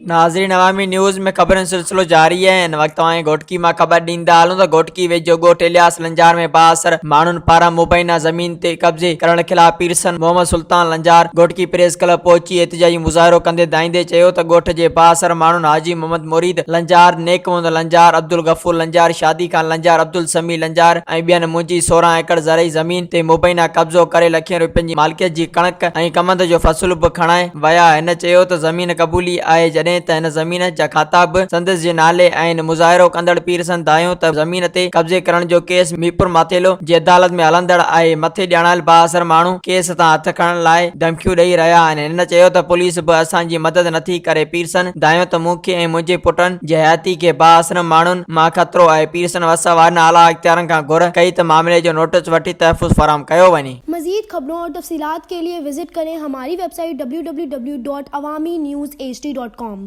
ناظرين عوامي نيوز ۾ خبرن جو سلسلو جاري آهي هن وقت توهان کي گهوٽڪي مان خبر ڏيندا هلون ته گهوٽڪي ويجهو ڳوٺ الياس لنجار ۾ بااثر ماڻهن پاران مبينا زمين تي قبضي ڪرڻ خلاف پيرسن محمد سلطان لنجار گهوٽڪي پريس ڪلب پهچي احتجاجي مظاهرو ڪندي دانهيندي چيو ته ڳوٺ جي بااثر ماڻهن حاجي محمد مريد لنجار، نيڪ محمد لنجار، عبدالغفور لنجار، شادي خان لنجار، عبدالسميع لنجار ۽ ٻين منهنجي 16 ايڪڙ زرعي زمين تي مبينا قبضو ڪري لکين روپين جي مالڪيت جي ڪڻڪ ۽ ڪمند جو فصل به کڻائي ويا هن چيو ته زمين قبولي آهي جڏهن ته هن زمين جا کاتا به سندس جي نالي آهن مظاهرو ڪندڙ پيرسن دانهيو ته زمين تي قبضي ڪرڻ جو ڪيس ميرپورماٿيلو جي عدالت ۾ هلندڙ آهي مٿي ڄاڻايل بااثر ماڻهو ڪيس تان هٿ کڻڻ لاء ڌمڪيون ڏئي رهيا آهن هن چيو ته پوليس به اسان جي مدد نٿي ڪري پيرسن دانهيو ته مون کي ۽ منهنجي پٽن جي حياتي کي بااثر ماڻهن مان خطرو آهي پيرسن وس وارن اعليٰ اختيارن کان گهر ڪئي ته معاملي جو نوٽيس وٺي تحفظ فراهم ڪيو وڃي. مزيد خبرون اور تفصيلات کے لئے وزٽ ڪرين ھماري website W W W dot Awami news H D dot com.